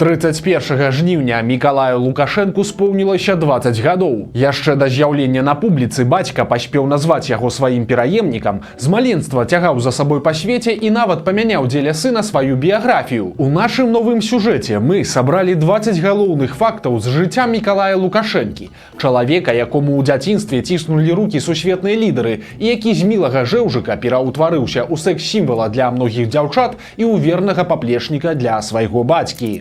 31 жніўня Мікалаю Лукашэнку споўнілася 20 гадоў. Яшчэ да з'яўлення на публіцы бацька паспеў назваць яго сваім пераемнікам, з маленства цягаў за сабой па свеце і нават памяняў дзеля сына сваю біяграфію. У нашым новым сюжэце мы сабралі 20 галоўных фактаў з жыцця Мікалая Лукашэнкі, чалавека, якому ў дзяцінстве ціснулі рукі сусветныя лідары і які з мілага жэўжыка пераўтварыўся ў секс-сімвала для многіх дзяўчат і ў вернага паплечніка для свайго бацькі.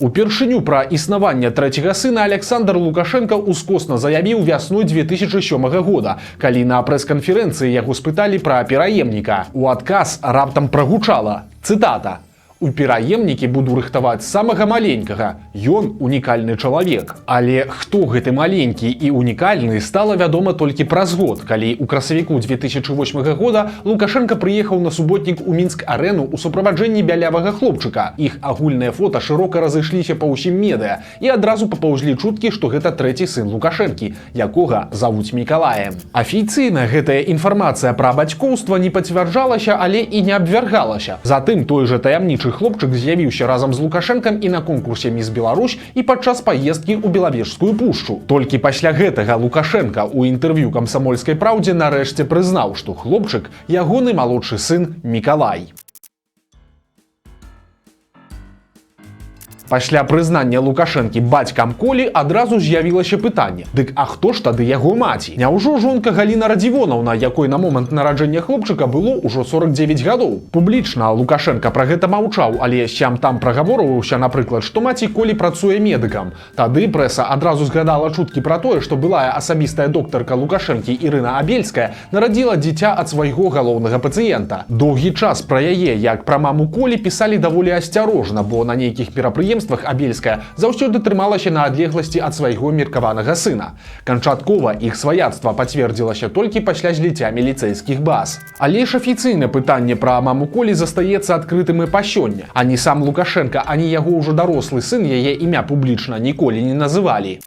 Упершыню пра існаванне трэцяга сына Александр Лукашенко ускосна заявіў вясной 2007 года, калі на прэс-канферэнцыі яго спыталі пра пераемніка. У адказ раптам прагучала, цытата: «У пераемнікі буду рыхтаваць самага маленькага. Ён унікальны чалавек». Але хто гэты маленькі і унікальны, стала вядома толькі праз год, калі ў красавіку 2008 года Лукашенко прыехаў на суботнік у Мінск-арэну ў суправаджэнні бялявага хлопчыка. Іх агульныя фота шырока разышліся па ўсім медыа, і адразу папаўзлі чуткі, што гэта трэці сын Лукашэнкі, якога завуць Мікалаем. Афіцыйна гэтая інфармацыя пра бацькоўства не пацвярджалася, але і не абвяргалася. Затым той жа таямнічы хлопчык з'явіўся разам з Лукашэнкам і на конкурсе «Міс Беларусь», і падчас паездкі ў Белавежскую пушчу. Толькі пасля гэтага Лукашэнка ў інтэрв'ю «Камсамольскай праўдзе» нарэшце прызнаў, што хлопчык — ягоны малодшы сын Мікалай. Пасля прызнання Лукашэнкі бацькам Колі адразу з'явілася пытанне: дык а хто ж тады яго маці? Няўжо жонка Галіна Радзівонаўна, якой на момант нараджэння хлопчыка было ўжо 49 гадоў? Публічна Лукашэнка пра гэта маўчаў, але сям там прагаворваўся, напрыклад, што маці Колі працуе медыкам. Тады прэса адразу згадала чуткі пра тое, што былая асабістая доктарка Лукашэнкі Ірына Абельская нарадзіла дзіця ад свайго галоўнага пацыента. Доўгі час пра яе, як пра маму Колі, пісалі даволі асцярожна, бо на нейкіх мерапрыемствах Абельская заўсёды трымалася на адлегласці ад свайго меркаванага сына. Канчаткова іх сваяцтва пацвердзілася толькі пасля зліцця міліцэйскіх баз. Але ж афіцыйна пытанне пра маму Колі застаецца адкрытым і па сёння. Ані сам Лукашэнка, ані яго ўжо дарослы сын яе імя публічна ніколі не называлі.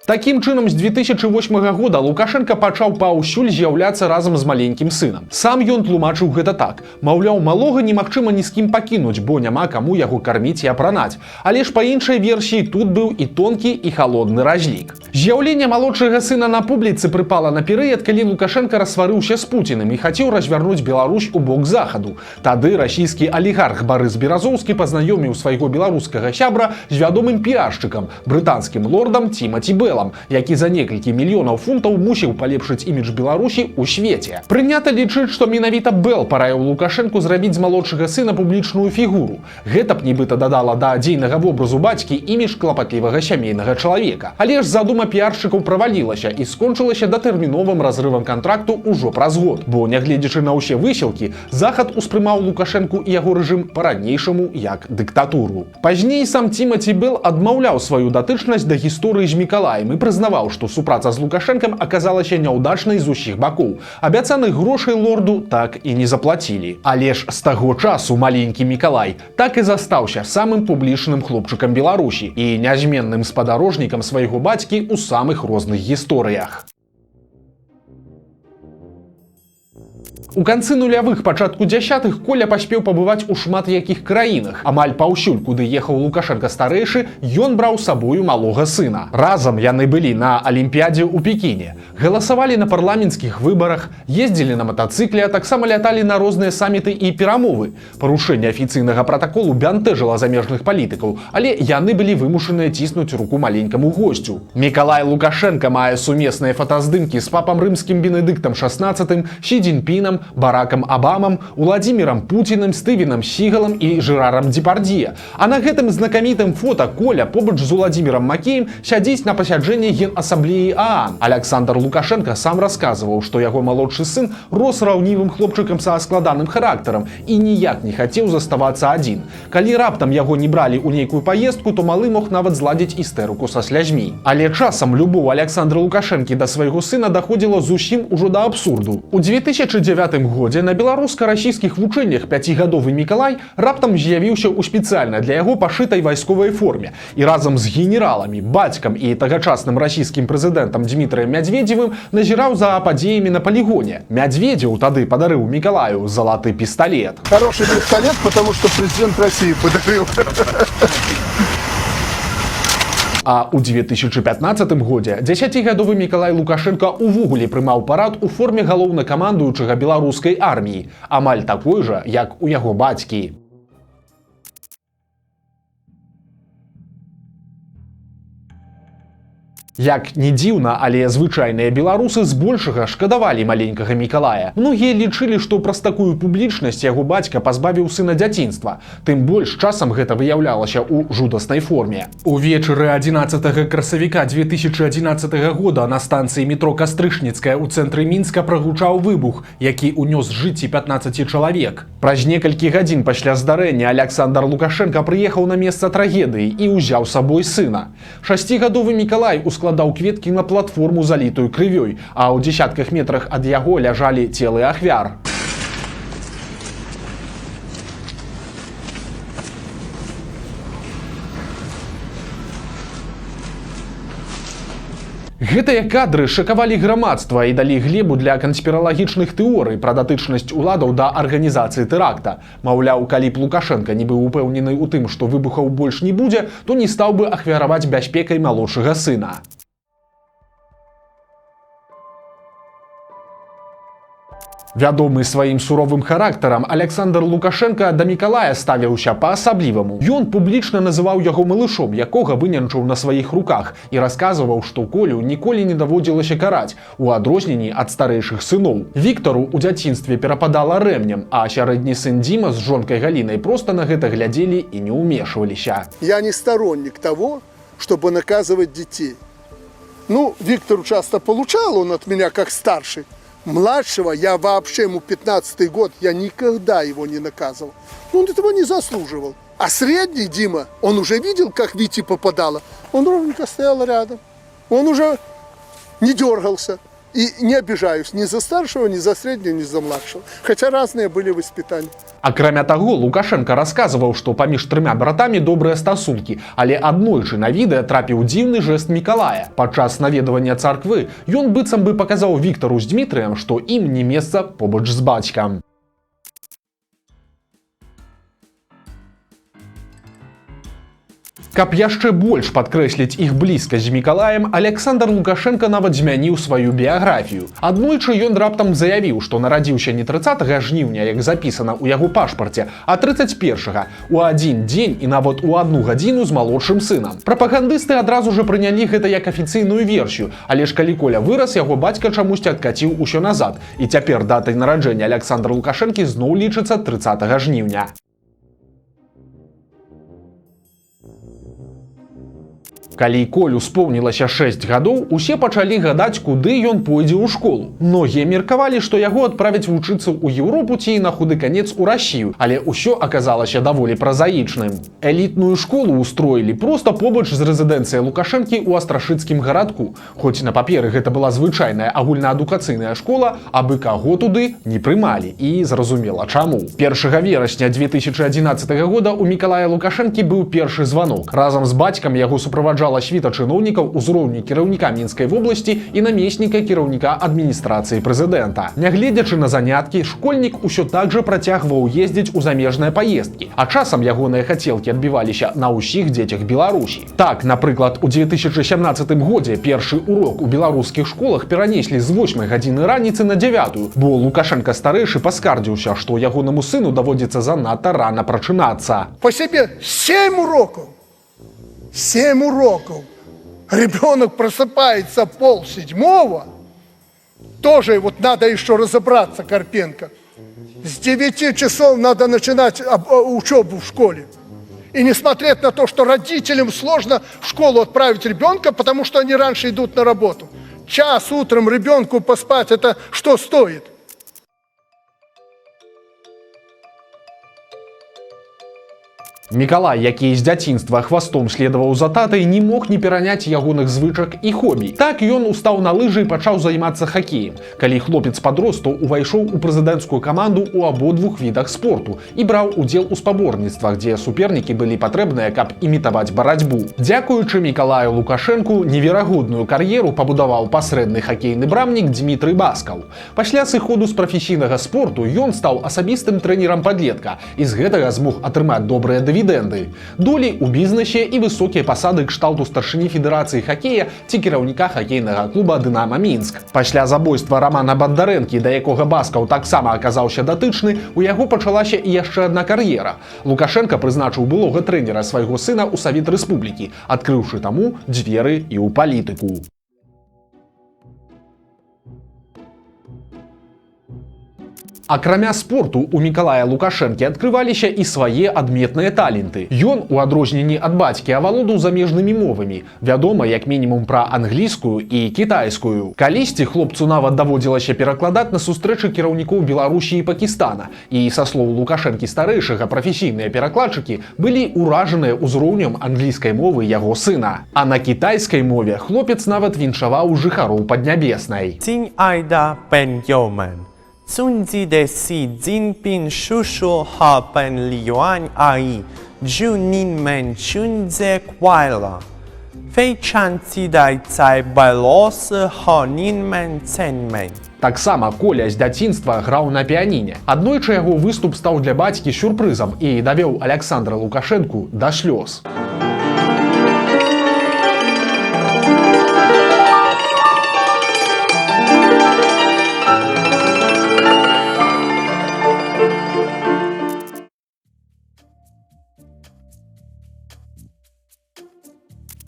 Такім чынам, з 2008 года Лукашэнка пачаў паўсюль з'яўляцца разам з маленькім сынам. Сам ён тлумачыў гэта так: маўляў, малога немагчыма ні з кім пакінуць, бо няма каму яго карміць і апранаць. Але ж па іншай версіі тут быў і тонкі, і халодны разлік. З'яўленне малодшага сына на публіцы прыпала на перыяд, калі Лукашэнка рассварыўся з Пуціным і хацеў развярнуць Беларусь у бок захаду. Тады расійскі алігарх Барыс Беразоўскі пазнаёміў свайго беларускага сябра з вядомым піаршчыкам, брытанскім лордам Цімаці Бэлам, які за некалькі мільёнаў фунтаў мусіў палепшыць імідж Беларусі ў свеце. Прынята лічыць, што менавіта Бэл параіў Лукашэнку зрабіць з малодшага сына публічную фігуру. Гэта б нібыта дадала да дзейнага вобразу бацькі імідж клапатлівага сямейнага чалавека. Але ж задума піаршчыкаў правалілася і скончылася датэрміновым разрывам кантракту ўжо праз год. Бо, нягледзячы на ўсе высілкі, Захад успрымаў Лукашэнку і яго рэжым па-ранейшаму як дыктатуру. Пазней сам Цімаці Бэл адмаўляў сваю датычнасць да гісторыі з Мікалаем і прызнаваў, што супраца з Лукашэнкам аказалася няўдачнай з усіх бакоў. Абяцаных грошай лорду так і не заплацілі. Але ж з таго часу маленькі Мікалай так і застаўся самым публічным хлопчыкам Беларусі і нязменным спадарожнікам свайго бацькі ў самых розных гісторыях. У канцы нулявых, пачатку дзясятых Коля паспеў пабываць у шмат якіх краінах. Амаль паўсюль, куды ехаў Лукашэнка старэйшы, ён браў з сабою малога сына. Разам яны былі на алімпіядзе ў Пекіне, галасавалі на парламенцкіх выбарах, ездзілі на матацыкле, а таксама ляталі на розныя саміты і перамовы. Парушэнне афіцыйнага пратаколу бянтэжыла замежных палітыкаў, але яны былі вымушаныя ціснуць руку маленькаму госцю. Мікалай Лукашэнка мае сумесныя фотаздымкі з папам рымскім Бенедыктам XVI, Сі Цзіньпінам, Баракам Абамам, Уладзімірам Пуціным, Стывенам Сігалам і Жырарам Дзепардзье. А на гэтым знакамітым фота Коля побач з Уладзімірам Макеем сядзіць на пасяджэнні Генасамблеі ААН. Аляксандр Лукашэнка сам расказваў, што яго малодшы сын рос раўнівым хлопчыкам са складаным характарам і ніяк не хацеў заставацца адзін. Калі раптам яго не бралі ў нейкую паездку, то малы мог нават зладзіць істэрыку са слязьмі. Але часам любоў Аляксандра Лукашэнкі да свайго сына даходзіла зусім ужо да абсурду. У 2009 2009 годзе на беларуска-расійскіх вучэннях пяцігадовы Мікалай раптам з'явіўся ў спецыяльна для яго пашытай вайсковай форме і разам з генераламі, бацькам і тагачасным расійскім прэзідэнтам Дмітрыем Мядзведзевым назіраў за падзеямі на палігоне. Мядзведзеў тады падарыў Мікалаю залаты пісталет. Хороший пистолет, потому что президент России подарил. А ў 2015 годзе дзесяцігадовы Мікалай Лукашэнка увогуле прымаў парад у форме галоўнакамандуючага беларускай арміі, амаль такой жа, як у яго бацькі. Як не дзіўна, але звычайныя беларусы збольшага шкадавалі маленькага Мікалая. Многія лічылі, што праз такую публічнасць яго бацька пазбавіў сына дзяцінства. Тым больш часам гэта выяўлялася ў жудаснай форме. Увечары 11 красавіка 2011 года на станцыі метро Кастрычніцкая ў цэнтры Мінска прагучаў выбух, які ўнёс жыцці 15 чалавек. Праз некалькі гадзін пасля здарэння Аляксандр Лукашэнка прыехаў на месца трагедыі і ўзяў з сабой сына. Шасцігадовы Мікалай ускладаў кветкі на платформу, залітую крывёй, а ў дзесятках метрах ад яго ляжалі целы ахвяр. Гэтыя кадры шакавалі грамадства і далі глебу для канспіралагічных тэорый пра датычнасць уладаў да арганізацыі тэракта. Маўляў, калі б Лукашэнка не быў упэўнены ў тым, што выбухаў больш не будзе, то не стаў бы ахвяраваць бяспекай малодшага сына. Вядомы сваім суровым характарам, Аляксандр Лукашэнка да Мікалая ставіўся па-асабліваму. Ён публічна называў яго малышом, якога вынянчыў на сваіх руках, і расказваў, што Колю ніколі не даводзілася караць, у адрозненні ад старэйшых сыноў. Віктару ў дзяцінстве перападала рэмнем, а сярэдні сын Дзіма з жонкай Галінай проста на гэта глядзелі і не ўмешваліся. Я не сторонник того, чтобы наказывать детей. Ну, Виктор часто получал он от меня как старший. Младшего я вообще, ему 15-й год, я никогда его не наказывал. Ну, он этого не заслуживал. А средний Дима, он уже видел, как Вите попадало. Он ровненько стоял рядом. Он уже не дергался. И не обижаюсь ни за старшего, ни за среднего, ни за младшего. Хотя разные были воспитания. Акрамя таго, Лукашэнка расказваў, што паміж трыма братамі добрыя стасункі, але аднойчы на відэа трапіў дзіўны жэст Мікалая. Падчас наведавання царквы ён быццам бы паказаў Віктару з Дмітрыем, што ім не месца побач з бацькам. Каб яшчэ больш падкрэсліць іх блізкасць з Мікалаем, Аляксандр Лукашэнка нават змяніў сваю біяграфію. Аднойчы ён раптам заявіў, што нарадзіўся не 30 жніўня, як запісана ў яго пашпарце, а 31 у адзін дзень і нават у адну гадзіну з малодшым сынам. Прапагандысты адразу жа прынялі гэта як афіцыйную версію, але ж калі Коля вырас, яго бацька чамусьці адкаціў усё назад. І цяпер датай нараджэння Аляксандра Лукашэнкі зноў лічыцца 30 жніўня. Калі Колю споўнілася 6 гадоў, усе пачалі гадаць, куды ён пойдзе ў школу. Многія меркавалі, што яго адправяць вучыцца ў Еўропу ці на худы канец у Расію, але ўсё аказалася даволі празаічным. Элітную школу устроілі проста побач з рэзідэнцыяй Лукашэнкі ў Астрашыцкім гарадку. Хоць на паперы гэта была звычайная агульнаадукацыйная школа, абы каго туды не прымалі, і зразумела чаму. 1 верасня 2011 года у Мікалая Лукашэнкі быў першы званок. Разам з бацькам яго суправаджала світа чыноўнікаў узроўню кіраўніка Мінскай вобласці і намесніка кіраўніка адміністрацыі прэзідэнта. Нягледзячы на заняткі, школьнік усё так жа працягваў ездзіць у замежныя паездкі, а часам ягоныя хацелкі адбіваліся на ўсіх дзецях Беларусі. Так, напрыклад, у 2017 годзе першы урок у беларускіх школах перанеслі з 8 гадзіны раніцы на 9, бо Лукашэнка старэйшы паскардзіўся, што ягонаму сыну даводзіцца занадта рана прачынацца. По себе 7 уроков. 7 уроков. Ребенок просыпается 6:30. Тоже вот надо еще разобраться, Карпенко. С 9 часов надо начинать учебу в школе. И не смотреть на то, что родителям сложно в школу отправить ребенка, потому что они раньше идут на работу. Час утром ребенку поспать, это что стоит? Мікалай, які з дзяцінства хвастом следаваў за татай, не мог не пераняць ягоных звычак і хобі. Так ён устаў на лыжы і пачаў займацца хакеем. Калі хлопец падрос, то ўвайшоў у прэзідэнцкую каманду ў абодвух відах спорту і браў удзел у спаборніцтвах, дзе супернікі былі патрэбныя, каб імітаваць барацьбу. Дзякуючы Мікалаю Лукашэнку неверагодную кар'еру пабудаваў пасрэдны хакейны брамнік Дмітрый Баскаў. Пасля сыходу з прафесійнага спорту ён стаў асабістым трэнерам падлетка і з гэтага змог атрымаць добрыя дывідэнды. Долі ў бізнесе і высокія пасады кшталту старшыні федэрацыі хакея ці кіраўніка хакейнага клуба «Дынама Мінск». Пасля забойства Рамана Бандарэнкі, да якога Баскаў таксама аказаўся датычны, у яго пачалася і яшчэ адна кар'ера. Лукашэнка прызначыў былога трэнера свайго сына ў Савет Рэспублікі, адкрыўшы таму дзверы і ў палітыку. Акрамя спорту у Мікалая Лукашэнкі адкрываліся і свае адметныя таленты. Ён, у адрозненні ад бацькі, авалодаў замежнымі мовамі. Вядома, як мінімум пра англійскую і кітайскую. Калісьці хлопцу нават даводзілася перакладаць на сустрэчы кіраўнікоў Беларусі і Пакістана. І са слоў Лукашэнкі старэйшага, прафесійныя перакладчыкі былі ўражаныя ўзроўнем англійскай мовы яго сына. А на кітайскай мове хлопец нават віншаваў жыхароў Паднябеснай. 亲爱的朋友们，尊敬的习近平叔叔和彭丽媛阿姨，祝你们春节快乐！非常期待在白罗斯和你们见面。 Таксама Коля з дзяцінства граў на піяніне. Аднойчы яго выступ стаў для бацькі сюрпрызам і давёў Аляксандра Лукашэнку да слёз.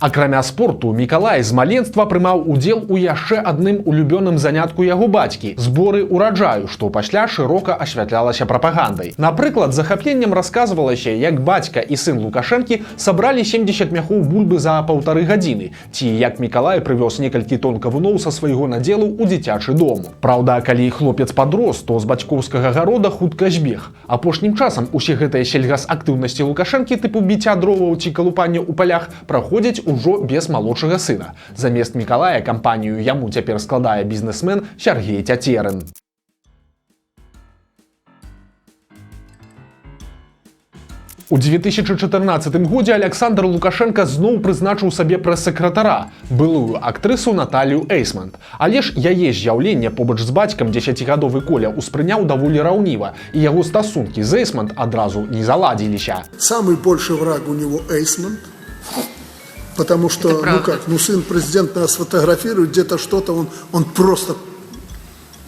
Акрамя спорту, Мікалай з маленства прымаў удзел у яшчэ адным улюбёным занятку яго бацькі — зборы ураджаю, што пасля шырока асвятлялася прапагандай. Напрыклад, з захапленнем расказвалася, як бацька і сын Лукашэнкі сабралі 70 мяхоў бульбы за 1,5 гадзіны, ці як Мікалай прывёз некалькі тон кавуноў са свайго надзелу ў дзіцячы дом. Праўда, калі хлопец падрос, то з бацькоўскага гарода хутка збег. Апошнім часам усе гэтыя сельгасактыўнасці Лукашэнкі тыпу біцця дроваў ці калупання ў палях праходзяць ужо без малодшага сына. Замест Мікалая кампанію яму цяпер складае бізнесмен Сяргей Цяцерын. У 2014 годзе Аляксандр Лукашэнка зноў прызначыў сабе прэс-сакратара, былую актрысу Наталью Эйсмант. Але ж яе з'яўленне побач з бацькам дзесяцігадовы Коля ўспрыняў даволі раўніва, і яго стасункі з Эйсмант адразу не заладзіліся. Самый больший враг у него Эйсмонт, потому что, Это ну правда. Как, ну сын президента нас фотографирует, где-то что-то, он просто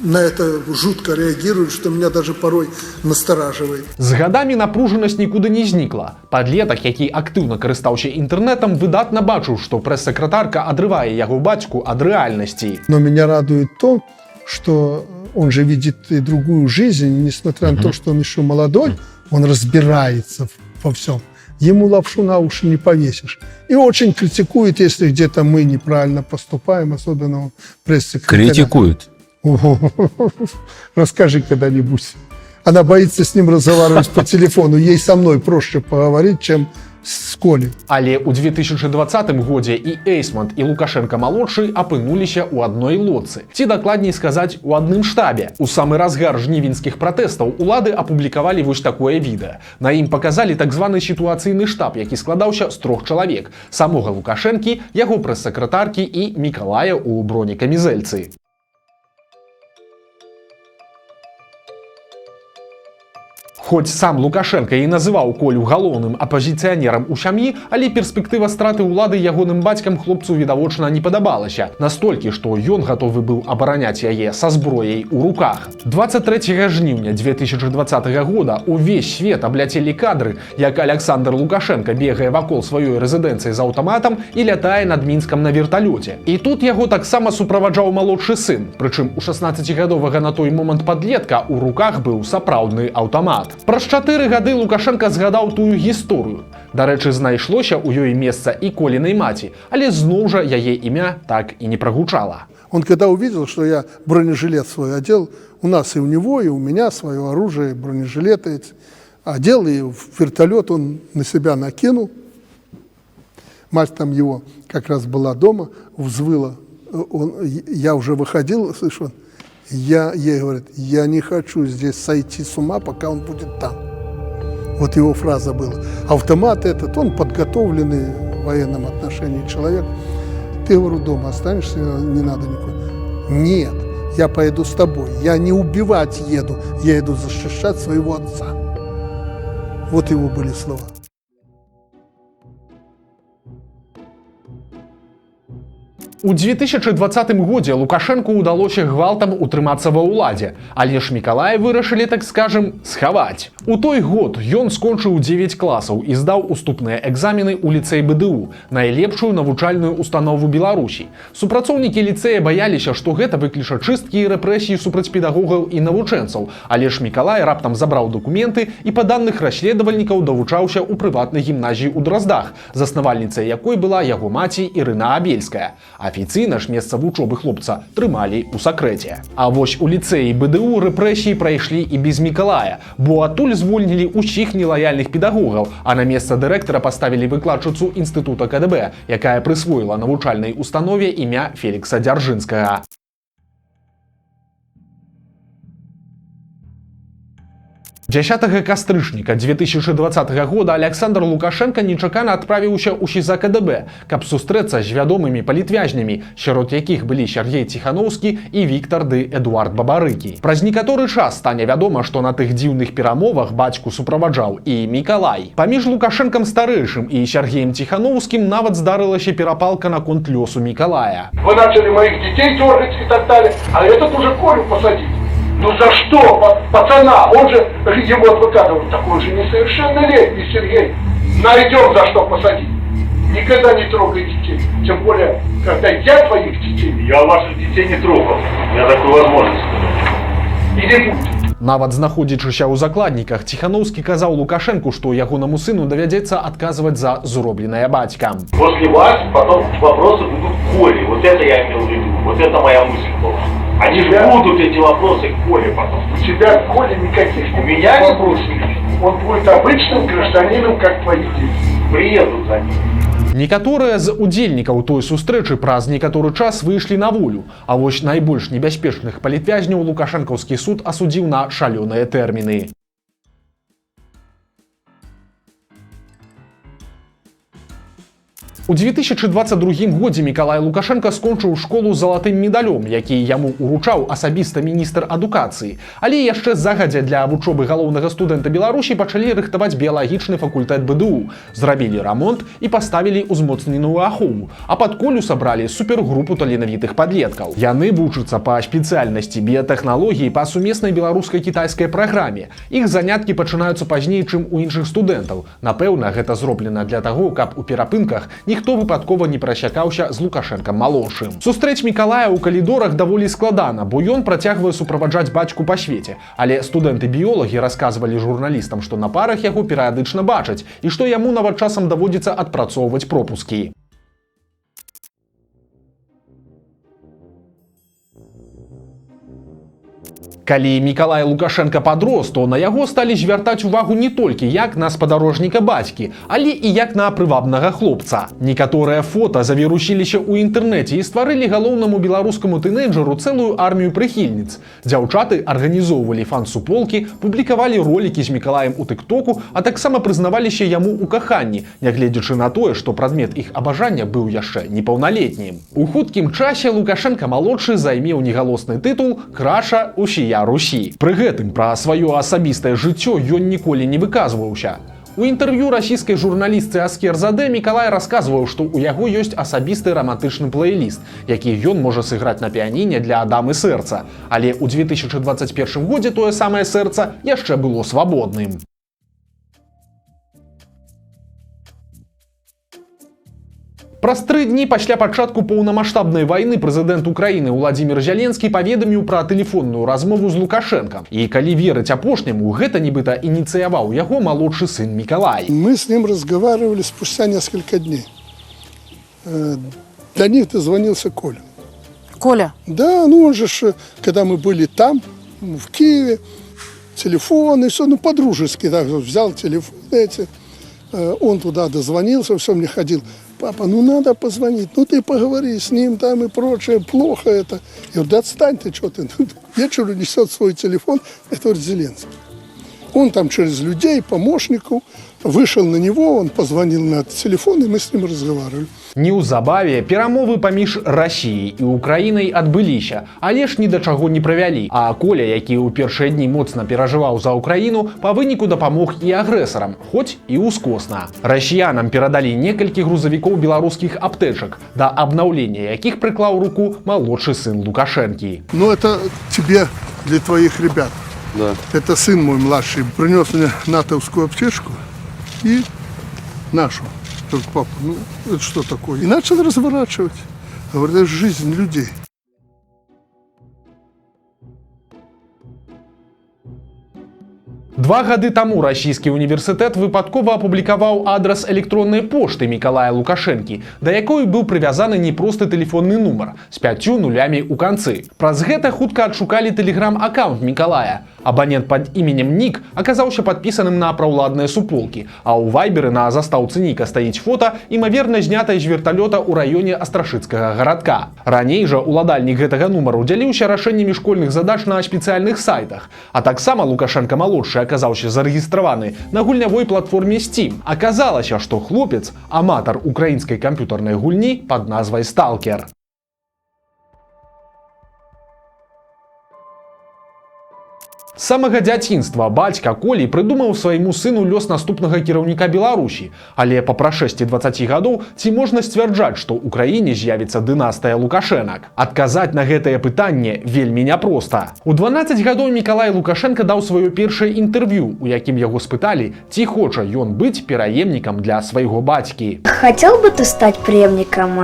на это жутко реагирует, что меня даже порой настораживает. З гадамі напружанасць нікуды не знікла. Падлетак, які актыўна карыстаўся інтэрнэтам, выдатна бачыў, што прэс-сакратарка адрывае яго бацьку ад рэальнасці. Но меня радует то, что он же видит и другую жизнь, несмотря на то, что он еще молодой, он разбирается во всем. Ему лапшу на уши не повесишь. И очень критикует, если где-то мы неправильно поступаем, особенно он пресс-секретаря. Критикует. Ого, расскажи когда-нибудь. Она боится с ним разговаривать по телефону. Ей со мной проще поговорить, чем с Колей. Але ў 2020 годзе і Эйсмант, і Лукашэнка малодшы апынуліся ў адной лодцы. Ці, дакладней сказаць, у адным штабе. У самы разгар жнівеньскіх пратэстаў улады апублікавалі вось такое відэа. На ім паказалі так званы сітуацыйны штаб, які складаўся з трох чалавек: самога Лукашэнкі, яго прэс-сакратаркі і Мікалая ў бронекамізэльцы. Хоць сам Лукашэнка і называў Колю галоўным апазіцыянерам у сям'і, але перспектыва страты ўлады ягоным бацькам хлопцу відавочна не падабалася. Настолькі, што ён гатовы быў абараняць яе са зброяй у руках. 23 жніўня 2020 года увесь свет абляцелі кадры, як Аляксандр Лукашэнка бегае вакол сваёй рэзідэнцыі з аўтаматам і лятае над Мінскам на верталёце. І тут яго таксама суправаджаў малодшы сын. Прычым у 16-гадовага на той момант падлетка ў руках быў сапраўдны аўтамат. Праз 4 гады Лукашэнка згадаў тую гісторыю. Дарэчы, знайшлося ў ёй месца і Колінай маці, але зноў жа яе імя так і не прагучала. Он когда увидел, что я бронежилет свой одел, у нас и у него, и у меня свое оружие, бронежилеты эти. Одел, и в вертолет он на себя накинул. Мать там его как раз была дома, взвыла. Я уже выходил, слышу, он, ей говорит, я не хочу здесь сойти с ума, пока он будет там. Вот его фраза была. Автомат этот, он подготовленный в военном отношении человек. Ты, говорю, дома останешься, не надо никуда. Нет, я поеду с тобой. Я не убивать еду, я еду защищать своего отца. Вот его были слова. У 2020 годзе Лукашэнку ўдалося гвалтам утрымацца ва ўладзе, але ж Мікалая вырашылі, так скажем, схаваць. У той год ён скончыў 9 класаў і здаў уступныя экзамены ў ліцэй БДУ, найлепшую навучальную установу Беларусі. Супрацоўнікі ліцэя баяліся, што гэта выкліча чысткі і рэпрэсіі супраць педагогаў і навучэнцаў, але ж Мікалай раптам забраў дакументы і па даных расследавальнікаў давучаўся ў прыватнай гімназіі ў Драздах, заснавальніцай якой была яго маці Ірына Абельская. Афіцыйна ж месца вучобы хлопца трымалі ў сакрэце. А вось у ліцэі БДУ рэпрэсіі прайшлі і без Мікалая, бо адтуль звольнілі ўсіх нелаяльных педагогаў, а на месца дырэктара паставілі выкладчыцу інстытута КДБ, якая прысвоіла навучальнай установе імя Фелікса Дзяржынскага. 10 кастрычніка 2020 года Аляксандр Лукашэнка нечакана адправіўся ў СІЗА КДБ, каб сустрэцца з вядомымі палітвязнямі, сярод якіх былі Сяргей Ціханоўскі і Віктар ды Эдуард Бабарыкі. Праз некаторы час стане вядома, што на тых дзіўных перамовах бацьку суправаджаў і Мікалай. Паміж Лукашэнкам старэйшым і Сяргеем Ціханоўскім нават здарылася перапалка наконт лёсу Мікалая. Вы начали моих детей дергать и так далее, а этот уже Колю посадить. Ну за что, пацана? Он же, его адвокат говорит, такой же несовершеннолетний Сергей. Найдем за что посадить. Никогда не трогай детей. Тем более, когда я твоих детей. Я ваших детей не трогал. У меня такой возможности. И не будет. Нават знаходзячыся ў закладніках, Ціханоўскі казаў Лукашэнку, што ягонаму сыну давядзецца адказваць за зробленае бацькам. После вас потом вопросы будут к Коле. Вот это я имел в виду. Вот это моя мысль была. Они же будут эти вопросы к Коле потом. У тебя к Коле никаких У меня не будет. Он будет обычным гражданином, как твои дети. Приедут за ним. Некаторыя з удзельнікаў той сустрэчы праз некаторы час выйшлі на волю, а вось найбольш небяспечных палітвязняў лукашэнкаўскі суд асудзіў на шалёныя тэрміны. У 2022 годзе Мікалай Лукашэнка скончыў школу з залатым медалём, які яму уручаў асабіста міністр адукацыі. Але яшчэ загадзя для вучобы галоўнага студэнта Беларусі пачалі рыхтаваць біялагічны факультэт БДУ, зрабілі рамонт і паставілі ўзмоцненую ахову, а пад Колю сабралі супергрупу таленавітых падлеткаў. Яны вучацца па спецыяльнасці біятэхналогіі па сумеснай беларуска-кітайскай праграме. Іх заняткі пачынаюцца пазней, чым у іншых студэнтаў. Напэўна, гэта зроблена для таго, каб у перапынках ніхто выпадкова не перасякаўся з Лукашэнкам малодшым. Сустрэць Мікалая ў калідорах даволі складана, бо ён працягвае суправаджаць бацьку па свеце. Але студэнты-біёлагі расказвалі журналістам, што на парах яго перыядычна бачаць і што яму нават часам даводзіцца адпрацоўваць пропускі. Калі Мікалай Лукашэнка падрос, то на яго сталі звяртаць увагу не толькі як на спадарожніка бацькі, але і як на прывабнага хлопца. Некаторыя фота завірусіліся ў інтэрнэце і стварылі галоўнаму беларускаму тынэйджеру цэлую армію прыхільніц. Дзяўчаты арганізоўвалі фан-суполкі, публікавалі ролікі з Мікалаем у тыктоку, а таксама прызнаваліся яму ў каханні, нягледзячы на тое, што прадмет іх абажання быў яшчэ непаўналетнім. У хуткім часе Лукашэнка малодшы займеў негалосны тытул краша усія Русі. Пры гэтым пра сваё асабістае жыццё ён ніколі не выказваўся. У інтэрв'ю расійскай журналістцы Аскер Задэ Мікалай расказваў, што ў яго ёсць асабісты рамантычны плейліст, які ён можа сыграць на піяніне для дамы сэрца. Але ў 2021 годзе тое самае сэрца яшчэ было свабодным. Праз 3 дні пасля пачатку паўнамасштабнай вайны прэзідэнт Украіны Уладзімир Зяленскі паведаміў пра тэлефонную размову з Лукашэнкам. І калі верыць апошняму, гэта нібыта ініцыяваў яго малодшы сын Мікалай. Мы с ним разговаривали спустя несколько дней. До них дозвонился Коля. Коля? Да, он же, когда мы были там, в Киеве, Телефон и все, ну, по-дружески так вот взял телефон эти, он туда дозвонился, все мне ходил. Папа, ну надо позвонить, ну ты поговори с ним там и прочее, плохо это. Я говорю, да отстань ты, что ты. К вечеру несет свой телефон, это говорит Зеленский. Он там через людей, помощников, вышел на него, он позвонил на этот телефон, и мы с ним разговаривали. Неўзабаве перамовы паміж Расіяй і Украінай адбыліся, але ж ні да чаго не прывялі. А Коля, які ў першыя дні моцна перажываў за Украіну, па выніку дапамог і агрэсарам, хоць і ўскосна. Расіянам перадалі некалькі грузавікоў беларускіх аптэчак, да абнаўлення якіх прыклаў руку малодшы сын Лукашэнкі. Ну, это тебе для твоих ребят. Да. Это сын мой младший принес мне натовскую аптечку и нашу. Говорит, папа, ну это что такое? И начал разворачивать. Говорит, это жизнь людей. 2 гады таму расійскі універсітэт выпадкова апублікаваў адрас электроннай пошты Мікалая Лукашэнкі, да якой быў прывязаны непросты тэлефонны нумар з пяццю нулямі ў канцы. Праз гэта хутка адшукалі тэлеграм-акаўнт Мікалая. Абанент пад іменем Нік аказаўся падпісаным на праўладныя суполкі, а ў вайберы на застаўцы ніка стаіць фота, імаверна, знятае з верталёта ў раёне Астрашыцкага гарадка. Раней жа уладальнік гэтага нумару дзяліўся рашэннямі школьных задач на спецыяльных сайтах. А таксама Лукашэнка малодшы аказаўся зарэгістраваны на гульнявой платформе Steam. Аказалася, што хлопец — аматар украінскай камп'ютарнай гульні пад назвай Сталкер. З самага дзяцінства бацька Колі прыдумаў свайму сыну лёс наступнага кіраўніка Беларусі. Але па прашэсці 20 гадоў ці можна сцвярджаць, што ў краіне з'явіцца дынастыя Лукашэнак? Адказаць на гэтае пытанне вельмі няпроста. У 12 гадоў Мікалай Лукашэнка даў сваё першае інтэрв'ю, у якім яго спыталі, ці хоча ён быць пераемнікам для свайго бацькі. Хотел бы ты стать преемником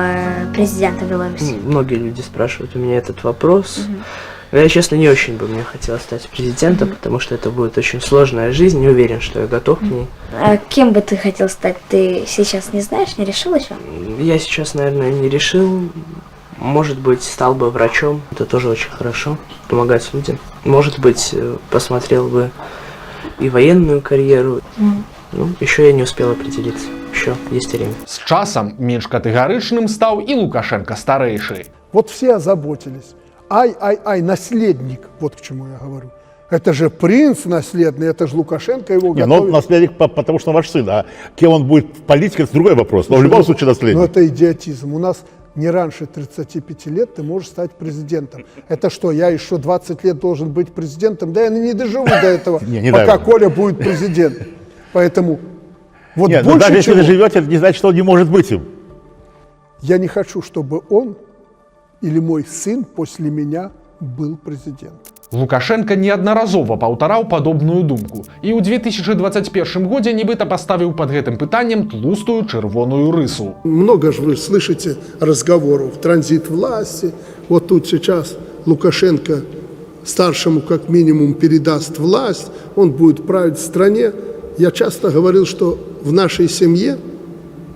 президента Беларуси? Многие люди спрашивают у меня этот вопрос. Но я, честно, не очень бы мне хотелось стать президентом, потому что это будет очень сложная жизнь, не уверен, что я готов к ней. А кем бы ты хотел стать? Ты сейчас не знаешь, не решил еще? Я сейчас, наверное, не решил. Может быть, стал бы врачом. Это тоже очень хорошо, помогать людям. Может быть, посмотрел бы и военную карьеру. Ну, еще я не успел определиться. Еще есть время. З часам менш катэгарычным стаў і Лукашэнка старэйшы. Вот все озаботились. Ай, ай, ай, наследник, вот к чему я говорю. Это же принц наследный, это же Лукашенко его Не, ну он готовит. наследник, потому что он ваш сын, а кем он будет в политике, это другой вопрос. Но в любом случае наследник. Но это идиотизм. У нас не раньше 35 лет ты можешь стать президентом. Это что, я еще 20 лет должен быть президентом? Да я не доживу до этого, Не, не дай пока бог. Коля будет президент. Поэтому вот Нет, ну больше даже если чего, вы живете, это не значит, что он не может быть им. Я не хочу, чтобы он или мой сын после меня был президентом. Лукашэнка неаднаразова паўтараў падобную думку і ў 2021 годзе нібыта паставіў пад гэтым пытаннем тлустую чырвоную рысу. Много же вы слышите разговоров. Транзит власти. Вот тут сейчас Лукашенко старшему как минимум передаст власть, он будет править в стране. Я часто говорил, что в нашей семье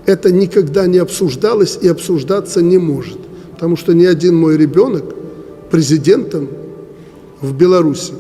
это никогда не обсуждалось и обсуждаться не может. Потому что ни один мой ребенок президентом в Беларуси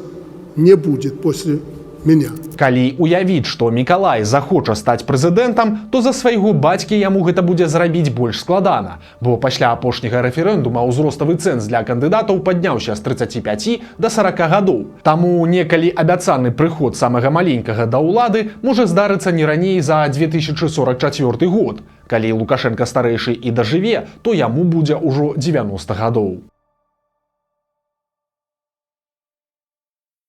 не будет после меня. Калі уявіць, што Мікалай захоча стаць прэзідэнтам, то за свайго бацькі яму гэта будзе зрабіць больш складана, бо пасля апошняга рэферэндума ўзроставы цэнз для кандыдатаў падняўся з 35 до 40 гадоў. Таму некалі абяцаны прыход самага маленькага да ўлады можа здарыцца не раней за 2044 год. Калі Лукашэнка старэйшы і дажыве, то яму будзе ўжо 90 гадоў.